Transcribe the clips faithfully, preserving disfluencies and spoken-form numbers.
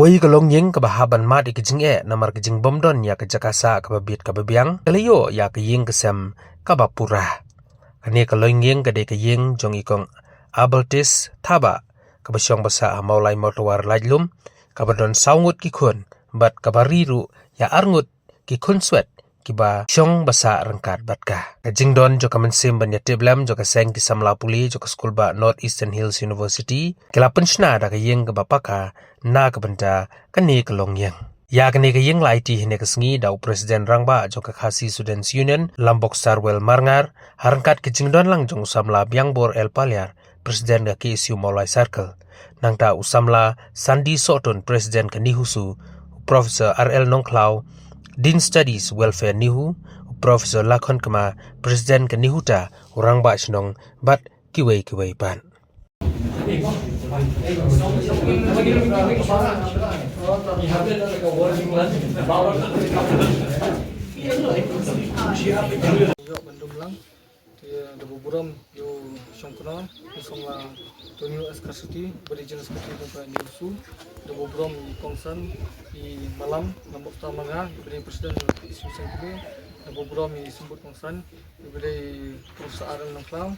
Ïa ka longïing kaba hap ban mad ïa ka jingeh namar ka jingbymdon ïa ka jaka sah kaba bit kaba biang, ka la ïoh ïa ka ïing ka sem kaba pura. Kane ka longïing ka dei ka ïing jong i Kong Abaltis Thabah, kaba shong ba sah ha Mawlai Mawtawar Laitlum, kaba don saw ngut ki khun, bad kaba ri ruh ïa ar ngut ki khun swet kiba shong ba sah ryngkat bad ka. Ka jingdon jong ka mynsiem ban ïatiplem jong ka seng ki samla pule jong ka skul bah North Eastern Hills University, ki la pynshna da ka ïing kaba paka na ka bynta kane ka longïing. Ïa kane ka ïing la aiti hynne ka sngi da u President Rangbah jong ka Khasi Students Union, Lambok Sarwel Marngar, ha ryngkat ka jingdon lang jong u samla Biangbor L Paliar, President ka K S U Mawlai Circle. Nangta u samla Sandi Sohtun, President ka NEHUSU, u Professor R L Nongkhlaw, Dean Studies Welfare NEHU, u Professor Lakhon Kma, President ka NEHUTA, u Rangbah Shnong, bad kiwei kiwei pat. Ïoh ban dum lang. Te da burom ïa u shongkno, u samla Tonio S Karsiti, ba dei General Secretary jong ka NEHUSU, da burom i kongsan, i Malam Lambok Star Marngar, ba dei President jong ka K S U Seng Kmie, da burom i Symbud Kongsan, ba dei Professor R L Nongkhlaw,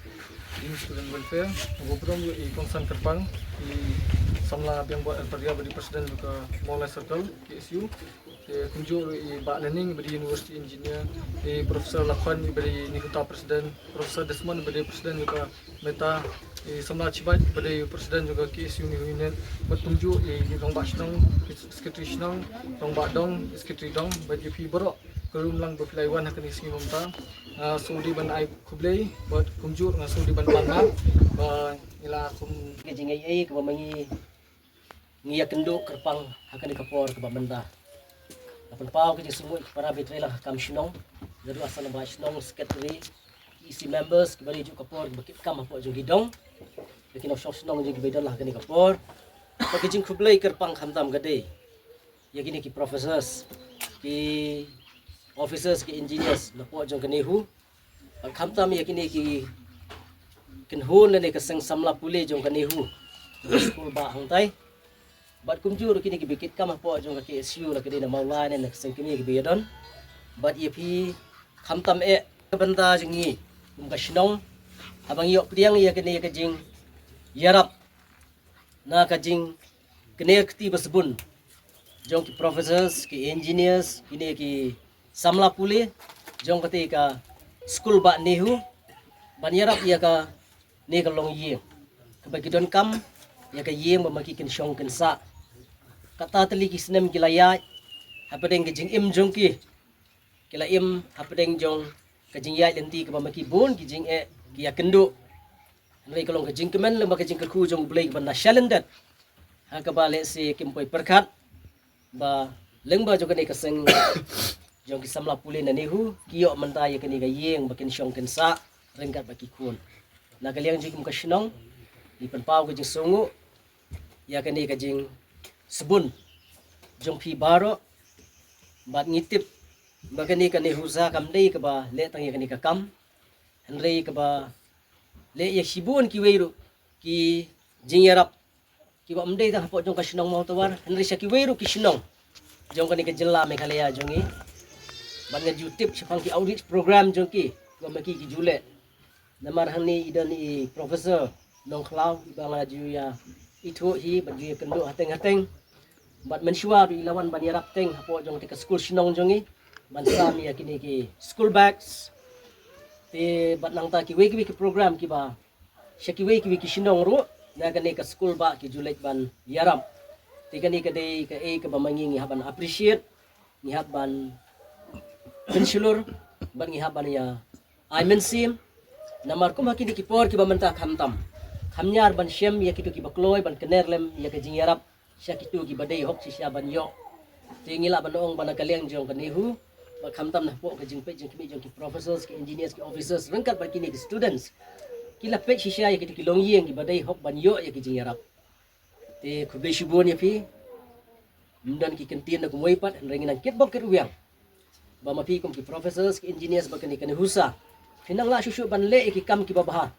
Dean Student Welfare, da burom i kongsan kyrpang, i samla Biangbor L Paliar, ba dei President jong ka Mawlai Circle, K S U, Te kumjuh ruh i Bah Lening ba dei University Engineer, i Professor Lakhon ba dei NEHUTA President, Professor Desmond ba dei President ka META, i samla Chibai ba dei President ka K S U NEHU Unit, bad kumjuh i Rangbah Shnong, Secretary Shnong, Rangbah Dong, Secretary Dong, bad ïa phi baroh ka rum lang ba phi la wan ha kane ka sngi mynta. Nga sngewdei ban ai khublei, bad kumjuh nga sngewdei ban pan ma ba ngi la kum ka jingaiei kaba ma ngi ngi ïakynduh kyrpang ha kane ka por kaba mynta. Nga pynpaw ka jingsngewnguh ïa ki para bynriew lang ha kam shnong, naduh u samla shnong, secretary, E C members, kiba dei juh ka por kiba kit kam hapoh jong ki dong, ïa ki nongshong shnong jong kiba don lang ha kane ka por. Bad ka jingkhublei kyrpang khamtam ka dei ïa kine ki professors, ki officers, ki engineers napoh jong ka NEHU, bad khamtam ïa kine ki kynhun lane ka seng samla pule jong ka NEHU, jong ka skul bah hangtai. Bad kumjuh ruh kine kiba kit kam hapoh jong ka K S U, la ka dei na Mawlai ne na ka seng kmie kiba ïadon. Bad ïa phi khamtam eh ka bynta jong ngi kum ka shnong, haba ngi ïoh pdiang ïa kane ka jingïarap na ka jingkner kti ba sbun jong ki professors, ki engineers, kine ki samla pule jong kata ka skul bah NEHU ban ïarap ïa kane ka longïing kaba ki donkam ïa ka ïing ba ma ki kynshong kynsah. Kata tylli ki snem ki la ïaid hapdeng ka jingim jong ki, ki la im hapdeng jong ka jingïaid lynti kaba ma ki bun ki jingeh ki ïakynduh. Hynrei ka long ka jingkmen lem bad ka jingkyrkhu jong U Blei kaba na shalyndet, ha kaba lehse kim poi pyrkhat ba lem bad jong kane ka seng jong ki samla pule na NEHU ki ïoh mynta ïa kane ka ïing ba kynshong kynsah ryngkat bad ki khun. Na ka liang jong ki kum ka shnong, ngi pynpaw ka jingsngewnguh ïa kane ka jingsbun jong phi baroh. Bad ngi tip ba kane ka NEHUSA kam dei kaba leh tang ïa kane ka kam, hynrei kaba leh ïa shibun kiwei ruh ki jingïarap kiba ym dei tang hapoh jong ka shnong Mawtawar, hynrei sha kiwei ruh ki shnong jong kane ka jylla Meghalaya jong ngi. Bad nga ju tip shaphang ki outreach program jong ki, kiba ma ki ki ju leh. Namar hangne i don i Professor Nongkhlaw, iba nga ju ïa ithuh hi bad ju ïakynduh hateng hateng. Bad mynshuwa ruh i la wan ban ïarap teng hapoh jong kata ka skul shnong jong ngi ban sam ïa kine ki school bags. Te bad nangta kiwei kiwei ki program kiba sha kiwei kiwei ki shnong ruh na kane ka skul bah ki ju leit ban ïarap. Te kane ka dei kaei kaba ma ngi ngi hap ban appreciate, ngi hap ban pynshlur, bad ngi hap ban ïa ai mynsiem. Namar kum ha kine ki por kiba mynta khamtam, kham ñiar ban shem ïa kito kiba kloi ban kner lem ïa ka jingïarap sha kito kiba dei hok shisha ban ïoh. Te ngi lah ban ong ba na ka liang jong ka NEHU, bad khamtam na hapoh ka jingpeit jingkhmih jong ki professors, ki engineers, ki officers ryngkat bad kine ki students, ki la peit shisha ïa kito ki longïing kiba dei hok ban ïoh ïa ki jingïarap. Te khublei shibun ïa phi. Ym don ki kyntien da kumwei pat, hynrei ngi nang kitbok kitrwiang ba ma phi kum ki professors, ki engineers bad kane ka NEHUSA, phi nang lah shuh shuh ban leh ïa ki kam kiba bha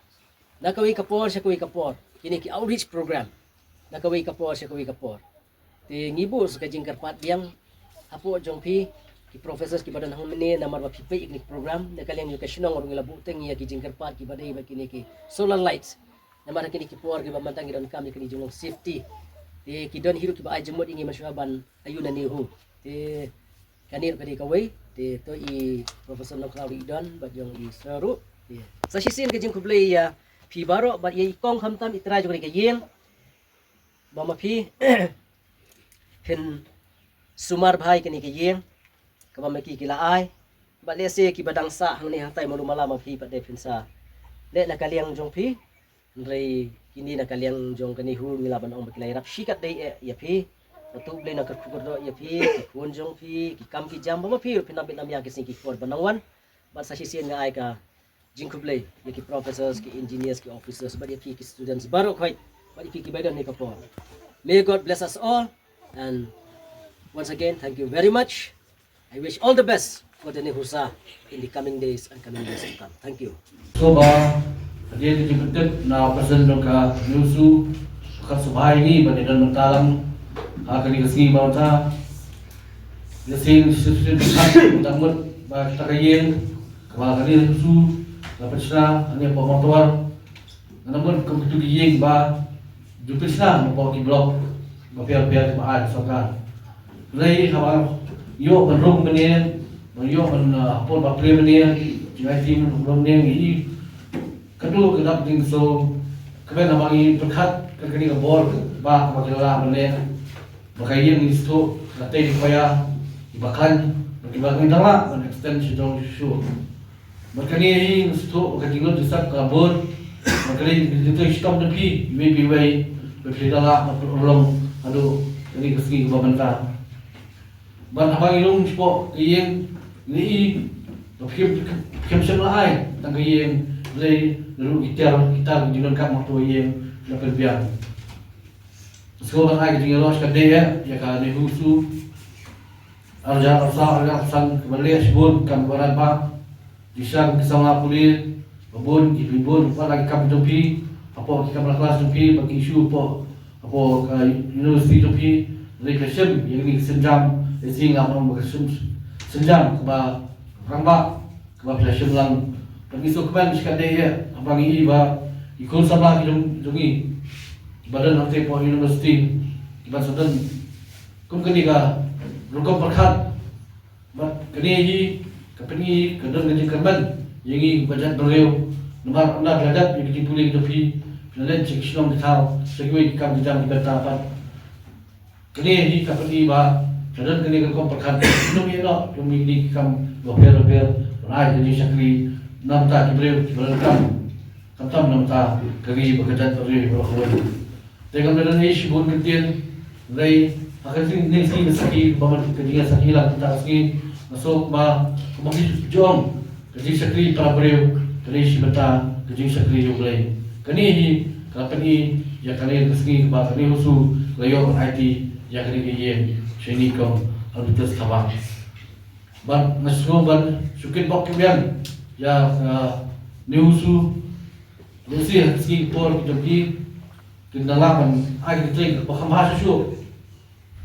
na kawei ka por sha kawei ka por, kine ki outreach program na kawei ka por sha kawei ka por. Te ngi buh sa ka jingkyrpad biang hapoh jong phi ki professors kiba don hangne, namar ba phi peit ïa kine ki program na ka liang jong ka shnong ruh ngi la buh teng ïa ki jingkyrpad kiba dei bad kine ki solar lights. Namar ha kine ki por kiba mynta ngi donkam ïa kine jinglong safety. Te ki don hi ruh kiba ai jingmut ïa ngi mynshuwa ban ayu na NEHU. Te kane ruh ka dei kawei. Te to i Professor Nongkhlaw ruh i don bad jong i Sir ruh. Te sa shisien ka jingkhublei ïa phi baroh bad ïa i kong khamtam i trai jong kane ka ïing. Ba ma phi phin sumar bha ïa kane ka ïing kaba ma ki ki la ai. Bad lehse kiba dang sah hangne hangtai malu mala ma phi pat de phin sa leh na ka liang jong phi. Hynrei kine na ka liang jong ka NEHU ngi lah ban ong ba ki la ïarap shikatdei eh ïa phi. Ba to U Blei un kyrkhu kyrdoh ïa phi, ki khun jong phi, ki kam ki jam ba ma phi ruh phin nang bit nang ïa ki sngi ki khun ba nang wan. Bad sa shisien nga ai ka jingkhublei ïa ki professors, ki engineers, ki officers bad ïa phi ki students baroh khoit bad ïa phi kiba don ha ka por. May God bless us all, and once again thank you very much. I wish all the best for the NEHUSA in the coming days and coming years to come. Thank you. Sngewbha hadien ka jingpyntip na u President jong ka NEHUSU, ka sngewbha ïa ngi ba ngi don mynta lang ha kane ka sngi ba mynta. Ïa sien sien sien ka mut ba kata ka ïing kaba ka NEHUSU la pynshna hangne hapoh Mawtawar. Nga mut kum kitu ki ïing ba ju pynshna hapoh ki block ba pher pher ba ai sorkar. Hynrei haba ïoh ban rung mynne, ban ïoh ban, ah, hapoh ba plie mynne, jingai tim rung mynne ngi i. Katu ka dap ding so kmen haba ngi pyrkhat ka kane ka bor ba kaba ki la mynne. Ba ka ïing ngi sngewthuh la tei dei paya kiba khlaiñ ba kiba ngi dang lah ban extend sha jrong shuh. Bad kane hi ngi sngewthuh ba ka jinglut jingsat ka bun. Bad kane ka jingtei shitom jong phi iwei pa iwei ba phi dang lah ban pynurlong haduh kane ka sngi kaba mynta. Bad haba ngi rung shapoh ka ïing ngi i ba phi, phi, phi shem la ai tang ka ïing, lei ruh ki tiar ki tar ki jingdonkam ha ka ïing la pynbiang. Sngewbha ban ai ka jingïaroh shikatdei ïa ka NEHUSU. Arja arsa arja arsan kaba leh shibun kam barat ba. Jingshang ki samla pule ba bun ki bun ba la ki kam jong phi. Hapoh ki kamra klas jong phi ba ki issue hapoh, hapoh ka university jong phi. Lei ka shem ïa kane ka sienjam, ïa sing la ong ba ka shem sienjam kaba rangbah. Kaba phi la shim lang. Bad ngi sngewkmen shikatdei ïa haba ngi i ba ki khun samla ki jong, jong ngi kiba don hangtei hapoh university kiba sa don kum kane ka rukom pyrkhat. Bad kane hi ka pyni ka don ka jingkyrmen ïa ngi ba jaitbynriew. Namar ynda phi la dep ïa ka jingpule ka jong phi, phi la leit sha ki shnong ki thaw, sha kiwei ki kam ki jam ki bynta pat. Kane hi ka pyni ba ka don kane ka rukom pyrkhat. Ngim ïeh noh ïa kine ki kam bapher bapher ban ai ka jingshakri na bynta ki briew kiba donkam, khamtam na bynta ka ri bad ka jaitbynriew baroh kawei. Te ngam da don ei shibun kyntien, hynrei ha ka jingïasakhi, sakhi ba man ka jingïasakhi lang kata ka sngi, nga sngew ba kumba ki ju ong, ka jingshakri para briew ka dei shi bynta ka jingshakri ïa U Blei. Kane hi ka pyni ïa kane ka sngi kaba ka NEHUSU ka la ïoh ban aiti ïa kane ka ïing sha ine i kong Albertus Thabang. Bad nga sngew ban shu kitbok kibiang ïa ka NEHUSU, lehse ha ki sngi ki por ki jong ki kin nang lah ban ai ka trei kaba kham bha shuh shuh.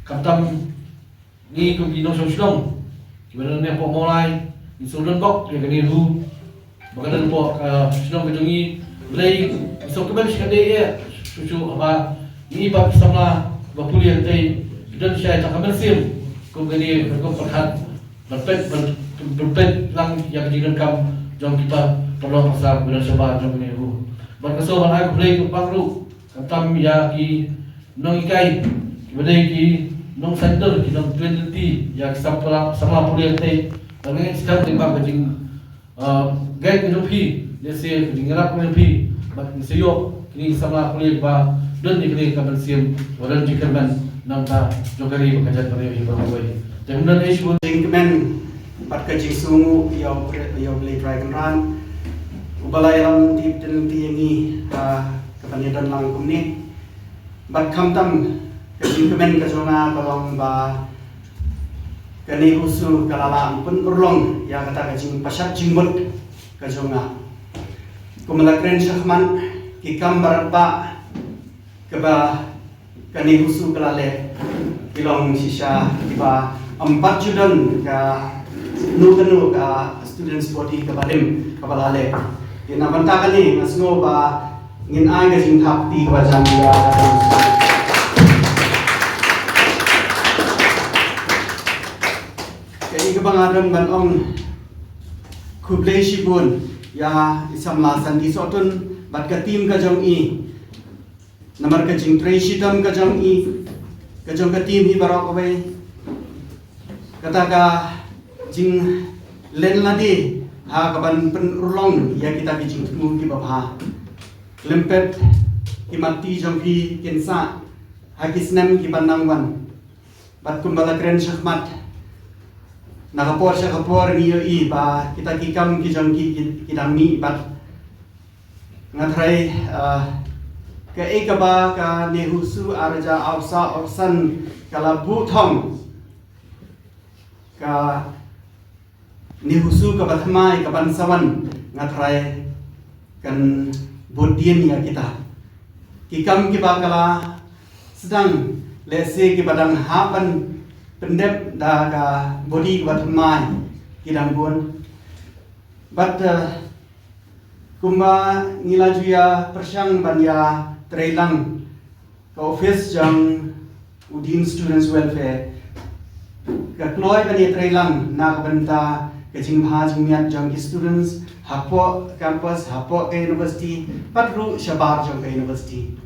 Khamtam ngi kum ki nongshong shnong kiba don ne hapoh Mawlai, ngi shu don bok ïa ka NEHU ba ka don hapoh ka shnong ka jong ngi. Lei ngi shu kmen shikatdei ïa shu shu haba ngi pat ki samla ba pule hangtei ki don shai ta ka mynsiem kum kane ka rukom pyrkhat ban peit, ban, ban peit lang ïa ka jingdonkam jong ki para paralok pastor ba don shabar jong ka NEHU. Bad nga shu ban ai khublei kyrpang ruh khamtam ïa ki nonghikai kiba dei ki nongsaiñdur, ki nongtwin lynti ïa ki samla, samla pule hangtei. Bad nga ngeit skhem lyngba ka jing, ah, guide ka jong phi, lehse ka jingïarap ka jong phi, bad ngi sa ïoh kine ki samla pule ba don ïa kine ka mynsiem ba don jingkyrmen na bynta jong ka ri bad ka jaitbynriew hi baroh kawei. Te ngam don ei shibun. Jingkmen bad ka jingsngewnguh ïa U Blei, ïa U Blei Trai Kynrad uba la ïalam tip lynti ïa ngi ha ka ban ïadon lang kumne. Bad khamtam ka jingkmen ka jong nga ka long ba ka NEHUSU ka la lah ban pynurlong ïa kata ka jingpashat jingmut ka jong nga. Kumba la kren shakhmat, ki kam baratbah kaba ka NEHUSU ka la leh, Ki long shisha kiba ym pat ju don kano kano ka students body kaba rim kaba la leh. Te na bynta kane nga sngew ba ngin ai ka jingthap kti kaba jam ïa ka. Kaei kaba nga don ban ong, khublei shibun ïa i samla Sandy Sohtun bad ka team ka jong i. Namar ka jingtrei shitom ka jong i, ka jong ka team hi baroh kawei, kata ka jinglen lade ha kaban pynurlong ïa kita ki jingthmu kiba bha. Lem pep ki matti jong phi kin sah ha ki snem kiban nang wan. Bad kumba la kren shakhmat, na ka por sha ka por ngi ïohi ba kita ki kam ki jong ki ki, ki dang mih bad nga tharai, ah, kaei kaba ka NEHUSU ar hajar arphew saw arphew san ka la buh thong, ka NEHUSU kaba thymmai kaban sa wan, nga tharai kan bud dien ïa kita. Ki kam kiba ka la sdang, lehse kiba dang hap ban pyndep da ka body kaba thymmai ki dang bun. Bad, eh, kumba ngi la ju ïa pyrshang ban ïa trei lang, ka office jong u Dean Students Welfare ka kloi ban ïa trei lang na ka bynta ka jingbha jingmiat jong ki students hapoh campus, hapoh ka university, bad ruh shabar jong ka university.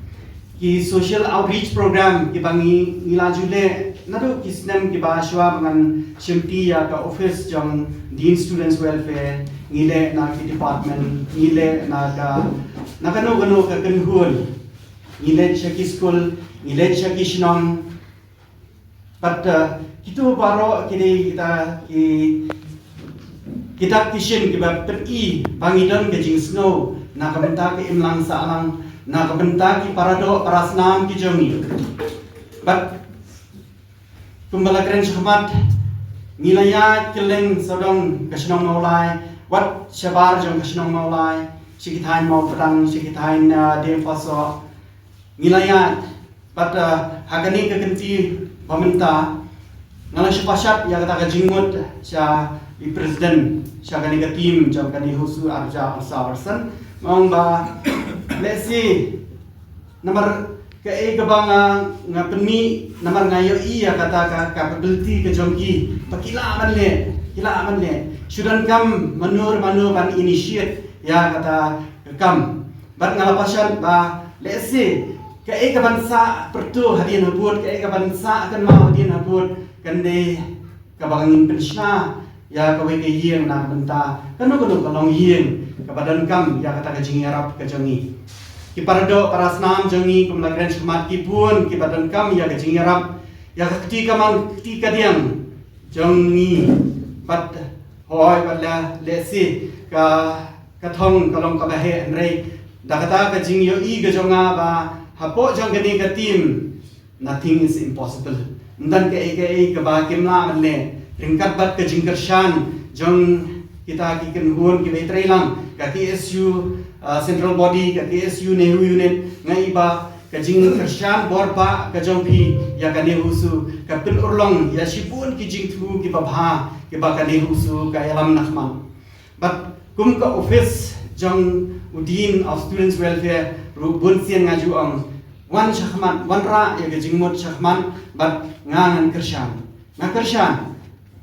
Ki social outreach program kiba ngi, ngi la ju leh naduh ki snem kiba shuwa ba ngan shimti ïa ka office jong Dean Students Welfare, ngi leh na ki department, ngi leh na ka, na kano kano ka kynhun. Ngi leit sha ki skul, ngi leit sha ki shnong. Bad, uh, kitu baroh ki dei kita ki, kita ki shin kiba pyni ba ngi don ka jingsngew na ka bynta ka imlang sahlang, na ka bynta ki paradoh parasnam ki jong ngi. Bad kumba la kren shakhmat, ngi la ïaid kylleng sawdong ka shnong Mawlai, wat shabar jong ka shnong Mawlai, sha ki thaiñ Mawpdang, sha ki thaiñ, ah, Diengphasok. Ngi la ïaid, bad, ah, ha kane ka kynti ba mynta, nga la shu pashat ïa kata ka jingmut sha i president, sha kane ka team jong kane NEHUSU ar hajar arphew saw arphew san, nga ong ba lehse namar kaei kaba nga, nga pynmih, namar nga ïohi ïa kata ka, ka capability ka jong ki, ba ki lah ban leh, ki lah ban leh. Shu donkam mano mano ban initiate ïa kata ka kam. Bad nga la pashat ba lehse kaei kaban sah pyrto hadien habud, kaei kaban sah kynmaw hadien habud, kan dei kaba ngin pynshna ïa kawei ka ïing na ka bynta kano kano ka longïing kaba donkam ïa kata ka jingïarap ka jong ngi. Ki paradoh parasnam jong ngi, kum la kren shakhmat, ki bun kiba donkam ïa ka jingïarap, ïa ka kti kamon kti kadiang jong ngi. Bad hooid, bad la lehse ka, ka thong ka long kaba heh, hynrei da kata ka jingïohi ka jong nga ba hapoh jong kane ka team nothing is impossible. Ym don kaei kaei kaba kim lah ban leh. Ryngkat bad ka jingkyrshan jong kita ki kynhun kiba trei lang, ka K S U, uh, Central Body, ka K S U NEHU Unit, nga i ba ka jingkyrshan bor ba ka jong phi ïa ka NEHUSU ka pynurlong ïa shibun ki jingthmu kiba bha kiba ka NEHUSU ka ïalam na khmat. Bad kum ka office jong u Dean of Students Welfare ruh bun sien nga ju ong, wan shakhmat, wanrah ïa ka jingmut shakhmat, bad nga ngan kyrshan. Nga kyrshan.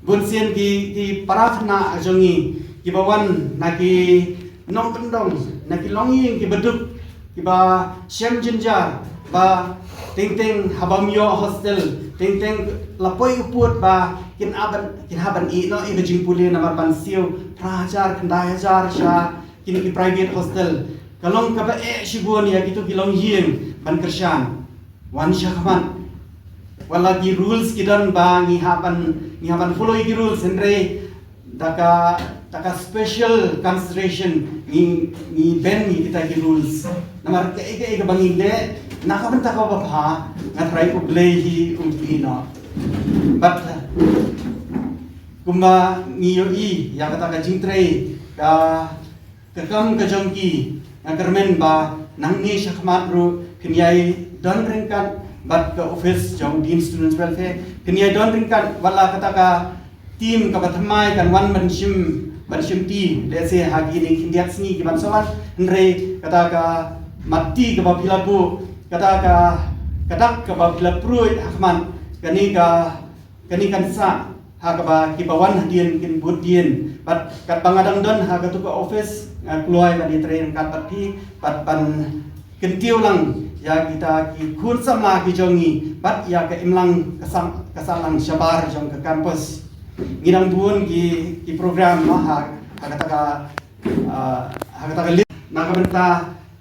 Bun sien ki, ki para khynnah jong ngi kiba wan na ki nongkyndong, na ki longïing kiba duk, kiba shem jynjar, ba teng teng haba ym ïoh hostel, teng teng la poi u pud ba kin hap ban, kin hap ban ïeh noh ïa ka jingpule namar ban siew phra hajar khyndai hajar sha kine ki private hostel. Ka long kaba eh shibun ïa kito ki longïing ban kyrshan. Wan shakhmat. Wat la ki rules ki don ba ngi hap ban, ngi hap ban follow ïa ki rules, hynrei da ka, da ka special consideration ngi, ngi bend ïa kita ki rules. Namar kaei kaei kaba ngi leh na ka bynta kaba bha, nga tharai U Blei hi un ïehnoh. Bad kumba ngi ïohi ïa kata ka jingtrei ka, ka kam ka jong ki, nga kyrmen ba nangne shakhmat ruh kin ïai don ryngkat bad ka office jong Dean Students Welfare. Phin ïai don ryngkat wat la kata ka team kaba thymmai kan wan ban shim, ban shim ti, lehse ha kine khyndiat sngi ki ban sa wan. Hynrei kata ka mat ti kaba phi la buh, kata ka, ka dak kaba phi la pruid ha khmat, kane ka, kane kan sah ha kaba kiba wan hadien kin bud dien. Bad katba nga dang don ha katu ka office, nga kloi ban ïatrei ryngkat bad phi, bad ban kyntiew lang ïa kita ki khun samla ki jong ngi bad ïa ka imlang ka sam, ka sahlang shabar jong ka campus. Ngi dang bun ki, ki program, no, ha, ha kata ka, ah, ha kata ka list. Na ka bynta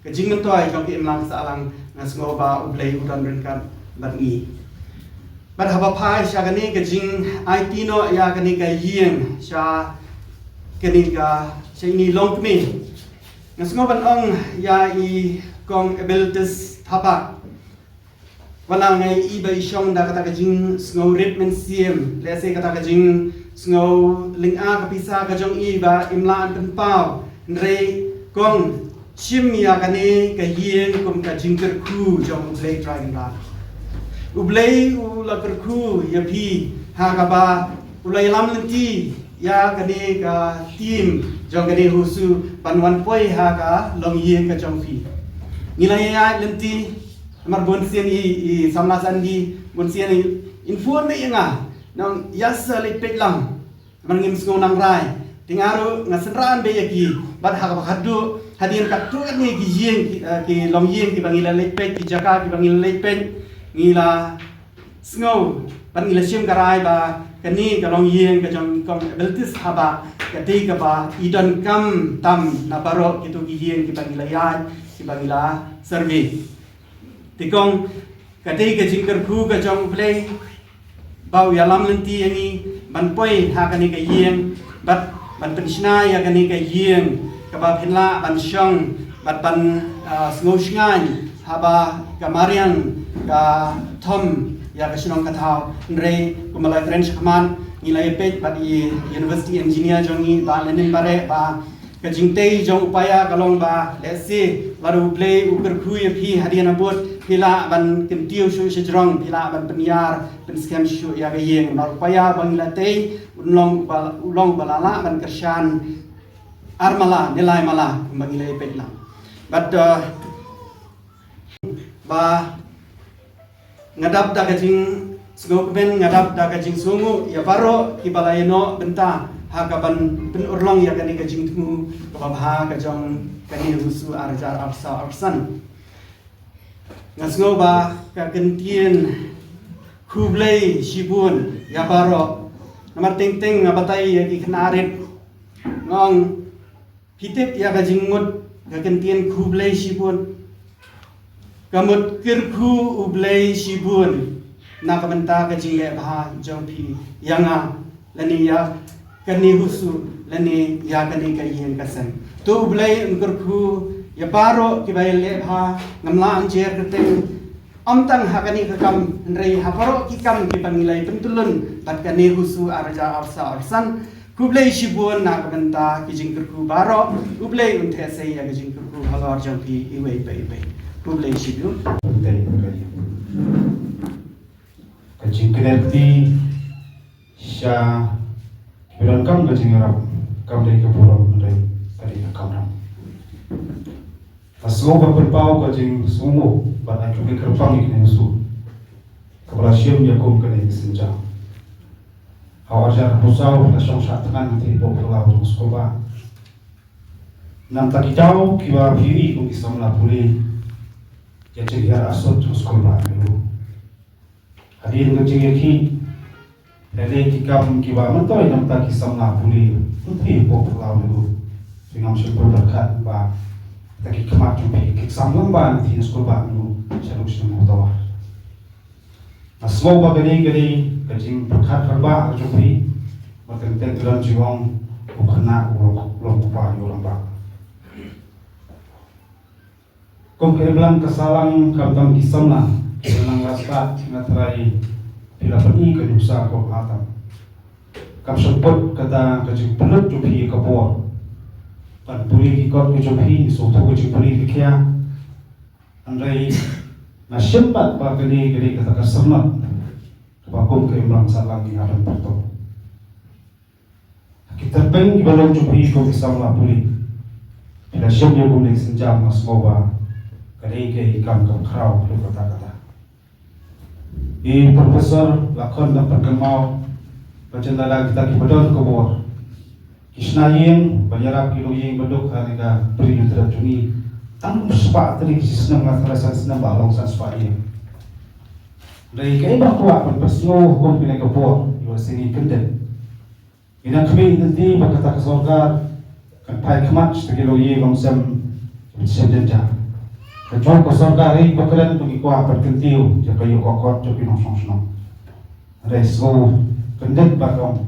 ka jingmyntoi jong ka imlang ka sahlang, nga sngew ba U Blei u don ryngkat bad ngi. Bad haba phai sha kane ka jingaiti noh ïa kane ka ïing sha kane ka, sha ine i longkmie, nga sngew ban ong ïa i Kong Abilitas Thabah. Wat la nga i ba i shong da kata ka jingsngew rit mynsiem, lehse kata ka jingsngew lynga ka pisa ka jong i ba im lah ban pynpaw. Hynrei Kong, shim ïa kane ka ïing kum ka jingkyrkhu jong U Blei Trai Kynrad. U Blei u la kyrkhu ïa phi ha kaba u la ïalam lynti ïa kane ka team jong kane HUSU ban wan poi ha ka longïing ka jong phi. Ngi la ïaid lynti, namar bun sien i, i samla Sandy, bun sien i, in phone beit ïa nga, nang ïa sa leit peit lang. Namar ngim sngew nang rai. Te nga ruh nga synran beit ïa ki. Bad ha kaba khatduh hadien katto katne ki ïing, ki, eh, ki longïing kiba ngi la leit peit, ki jaka kiba ngi la leit peit, ngi la sngew bad ngi la shim ka rai ba kane ka longïing ka jong Kong Abilitas Thabah ka dei kaba i donkam tam na baroh kito ki ïing kiba ngi la ïaid, kiba ngi la survey. Te Kong, ka dei ka jingkyrkhu ka jong U Blei ba u ïalam lynti ïa ngi ban poi ha kane ka ïing bad ban pynshna ïa kane ka ïing kaba phin lah ban shong bad ban, ah, sngew shngaiñ haba ka mariang ka thom ïa ka shnong ka thaw. Hynrei kumba la kren shakhmat, ngi la ïa peit bad i University Engineer jong ngi, Bah Lenin Bareh, ba ka jingtei jong u paia ka long ba lehse lada U Blei u kyrkhu ïa phi hadien habud, phi lah ban kyntiew shuh shajrong, phi lah ban pynïar pynskhem shuh ïa ka ïing. Namar u paia ba ngi la tei u long ba, u long ba la lah ban kyrshan ar mala ne lai mala kumba ngi la ïa peit lang. Bad, uh, ba nga dap da ka jingsngewkmen, nga dap da ka jingsngewnguh ïa baroh kiba la ïehnoh bynta ha kaban pynurlong ïa kane ka jingthmu kaba bha ka jong kane HUSU ar hajar arphew saw arphew san. Nga sngew ba ka kyntien khublei shibun ïa baroh. Namar teng teng nga batai ïa ki khynnah rit, nga ong, phi tip ïa ka jingmut ka kyntien khublei shibun? Ka mut kyrkhu U Blei shibun na ka bynta ka jingleh bha jong phi ïa nga lane ïa kane HUSU lane ïa kane ka ïing ka sem. To U Blei un kyrkhu ïa baroh kiba ïaleh bha, ngam lah ban jer kyrteng, ym tang ha kane ka kam hynrei ha baroh ki kam kiba ngi la ïa pyntyllun bad kane HUSU ar hajar arphew saw arphew san. Khublei shibun na ka bynta ki jingkyrkhu baroh. U Blei un theh sei ïa ka jingkyrkhu halor jong phi iwei pa iwei. Khublei shibun. Ka jingkyrkhu sha ki ba donkam ka jingïarap kam dei ka burom, hynrei ka dei ka kamram. Nga sngew ba pynpaw ka jingsngewnguh bad ka jingkyrpang ïa kine ki HUSU kaba la shim ïa kum kane ka sienjam. Ha u ar hajar arphew saw la shong shah thngan ha ka pdeng phyllaw jong u skulbah. Namar ki daw kiba phi ïohi kum ki samla pule ïa ka jinghiar arsut jong u skulbah Nehru. Hadien ka jingïakhih, lehse ki kam kiba myntoi namar ki samla pule, pynthih hapoh phyllaw Nehru. Te ngam shym pyrkhat ba kita ki khmat jong phi ki sam lang ba na ki skulbah Nehru shaduh sha Mawtawar. Nga sngew ba kane ka dei ka jingpyrkhat rangbah ka jong phi, ba teng teng ka don jingong, u khynnah u long, u long u kpa ïa u rangbah. Kum ka imlang ka sahlang, khamtam ki samla kiba nang la stad, nga tharai phi la pyni ka nuksa kaba bha tam. Kam shym put kata ka jingpynlut jong phi ïa ka bor ban pule ki kot ka jong phi, ngi sngewthuh ka jingpule ka khia. Hynrei Nga shim pat ba kane ka dei kata ka syrnod kaba kum ka imlang sahlang ngi hap ban pyrto. Ki tyrpeng kiba long jong phi kum ki samla pule, phi la shim ïa kumne ki sienjam, nga sngew ba ka dei ka kam kaba khraw haduh katta katta. I Professor la khot na pyrkhat mo ba jan lada kita kiba don ka bor ki shna ïing ban ïarap ki longïing baduk ha kane ka Bri Hynñiewtrep jong ngi, tang kum spah tylli ki snem, nga tharai san snem ba long san spah ïing. Dei kaei ba kwah ban pynsngew ha kum kane ka por, ïa u sngi kyndit. Ngi nang khmih lynti ba kata ka sorkar kan phai khmat sha ki longïing longsem, sha jynjar. Kajuh ka sorkar hi ba kren ba ngi kwah ban kyntiew ïa ka ïoh ka kot jong ki nongshong shnong. Hynrei sngew kyndit ba ka ong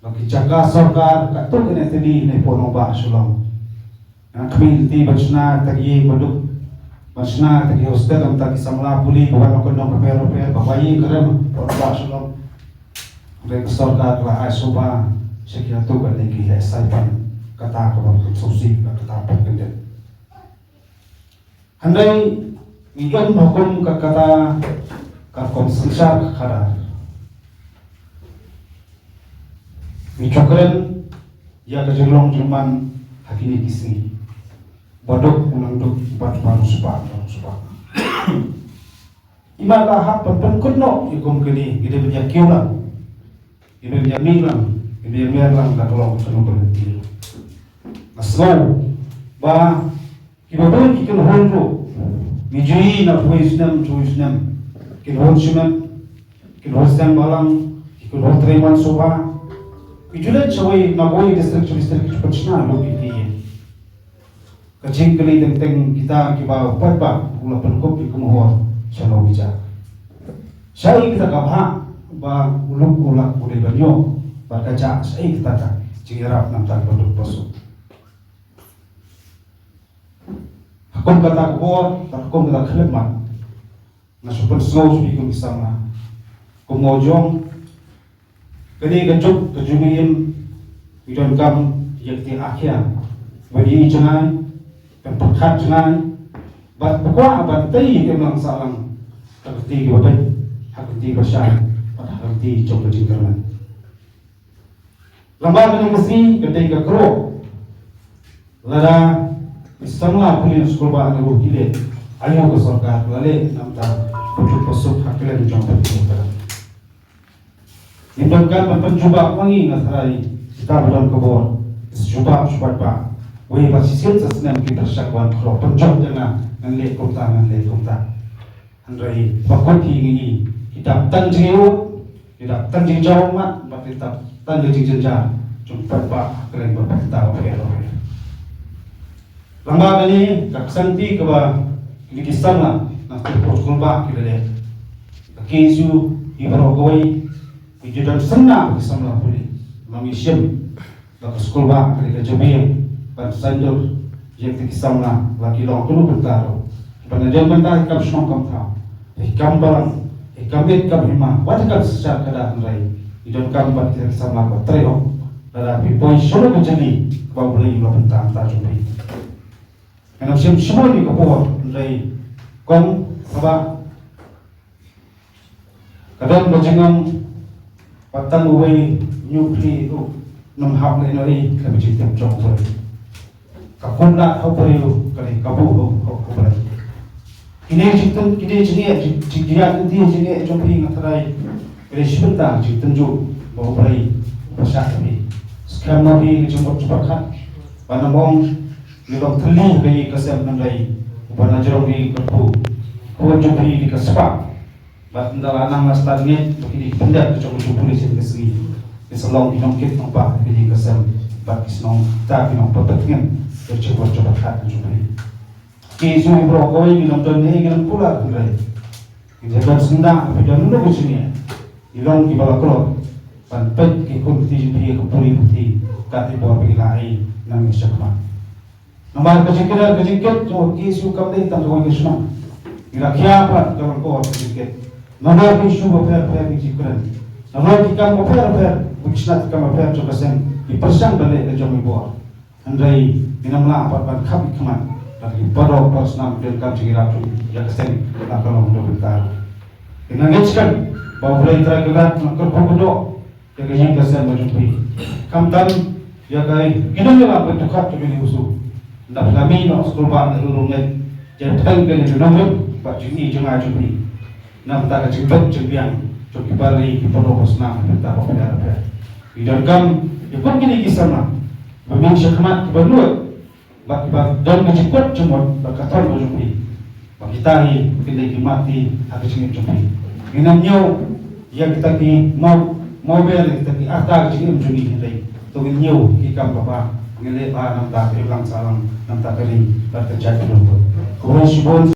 ba ki jaka sorkar katto katne tylli na i Pyrshah Nongbah Shillong. Nang khmih lynti ban shna kita ki ïing baduk, ban shna kita ki hostel, ym ta ki samla pule ba wan na kyndong bapher bapher, ba wan ïing kren, ba wan ba shalom. Hynrei ka sorkar ka la ai shuwa sha kita katto katne ki lehsai pound, kata kaba kynsawsih, kata kaba kyndit. Hynrei ngi ïoh hukum ka kata ka rukom synshar ka khadar. Ngi ju kren ïa ka jinglong jingman ha kine ki sngi. Baduk u nang duk bad baroh suba, baroh suba. I mat la hap ban pynkut noh ïa kum kine, ngi dei ban ïa kiew lang, ngi dei ban ïa mih lang, ngi dei ban ïa mer lang da ka long ka nongpynlong. Nga sngew ba kiba bun ki kynhun ruh, ngi ju ïohi na kawei u snem sha kawei u snem, kynhun shimet, kynhun seng balang, ki kynhun trei man shuwa, ki ju leit shawei na kawei district sha district, ki ju pynshna lut ïa ki ïing. Ka jingkylli teng teng, kita kiba paidbah u la pynkup ïa ka mohor, shano ki jah? Shaei kata ka bhah ba u lok u lak u dei ban ïoh bad ka jah? Shaei kata ka jingïarap na bynta kaba duk ba suk? Ha kum kata ka por, ha kum kata ka khyllipmat, nga shu pynsngew sha phi kum ki samla. Kum nga ong, kane ka juk ka jingim, ngi donkam ïa ka jingakhiang, ban ïohi jngai, ban pyrkhat jngai, bad ba kwah ban tei ïa ka imlang sahlang ha ka kti kaba beit, ha ka kti kaba shai, bad ha ka kti jong ka jingkyrmen. Lada kane ka sngi ka dei ka kyrwoh, lada ki samla pule na skulbah ne ruh ki leh, aïu ka sorkar ka la leh na bynta ka duk ka suk ha kylliang jong ka pyrthei ka. Ngim donkam ban pynjubab ma ngi, nga tharai kita ba don ka bor ki sa jubab sha paidbah. Wei ba shisien sa snem ki pyrshang ban khlok pynjot ïa nga, ngan leh kumta, ngan leh kumta. Hynrei ba kut hi ngi, ngi dap tang jingïeit, ngi dap tang jingjaw ummat, bad ngi dap tang ka jingjynjar jong paidbah ha kylliang bapher bapher. Lada kane ka kti kaba kine ki samla na ka por skulbah ki la leh, ka K S U hi baroh kawei, ngi ju don sngewbha ki samla pule, ma ngi shim ba ka skulbah ka dei ka jabieng ban saiñdur ïa kita ki samla, la ki long kano bynta ruh. Ban ïadon bynta ïa ki kam shnong kam thaw, ïa ki kam balang, ïa ki kam miet kam hima, wat ïa ki kam synshar khadar, hynrei ngi donkam ba kita ki samla ki trei hok. Lada phi poi shano ka jylliew, ba U Blei u la bynta bynta jong phi. Ngan ym shim shibun ïa ka por, hynrei kong, haba ka don ka jingong ba tang uwei u ñiuh khlieh ruh ym hap lehnohei, ka ba jingtip jong U Blei. Ka kumta ha u briew ka dei kabu ha U Blei. Kine jingtip, kine jingeh, jing, jing, jingeh jong phi, nga tharai ka dei shi bynta jingtip jong U Blei, u pyrshah ïa phi. Skhem noh ïa ka jingmut jingpyrkhat, ban ym ong ngi long thylli ha ka ïing ka sem, hynrei uba na jrong ïa ka kyrkhu, khun jong phi dei ka spah. Bad ynda la nang la stad ngeit ba kine ki pyndep ka jong ka jingpule sien ka sngi, ki sa long ki nongkit nongpah ha ka ïing ka sem, bad ki sa long kita ki nongpynthikna ïa ka jingmut jingpyrkhat ka jong phi. Ki shu baroh kawei ngi nym don ne ngi nym kular, hynrei ngi don syndah, ngi don nongkyrshan, ngi long kiba la kloi ban peit ki khun kti jong phi ha ka pule puthi, kat ïa ka bor ba ki la ai na ngi shakhmat. Namar ka jingkren ka jingkit jong ka K S U kam dei tang kawei ka shnong. Ngi la khia pat ka long ka jingkit. Nalor ki issue bapher bapher ngi ju kren. Nalor ki kam bapher bapher, ki shnat kam bapher jong ka seng, ngi pyrshang ban leh ka jong ngi bor. Hynrei ngin ym lah pat ban khap ïa ka khmat. Bad ki para doh para snam ki donkam jingïarap jong ïa ka seng la ka long da bynta. Te nga ngeit skhem ba U Blei Trai Kynrad un kyrkhu kyrdoh ïa ka ïing ka sem ka jong phi. Khamtam ïa ka ki nongïalam ba dukhat jong kane ka shnong. Ynda phi la mih noh skul bad na ka rung ngeit, ïa phi tang kane ka nongrim bad jingïeit jong nga jong phi. Na bynta ka jingbit jingbiang jong ki para ri, ki para doh para snam, na bynta ba pher ba pher. Ngi donkam ïa kum kine ki samla ba mih sha khmat, kiba nud bad kiba don ka jingkut jingmut bad ka thong ka jong phi. Ba kita hi kin dei ki mat ti ha ka jingim jong phi. Ngin ym ñiew ïa kita ki mo-, mobail, ïa kita ki arta ka jingim jong ngi, hynrei to ngin ñiew ki kam kaba ngin leh ba na bynta ka imlang sahlang, na bynta ka ri bad ka jaitbynriew. Khublei shibun.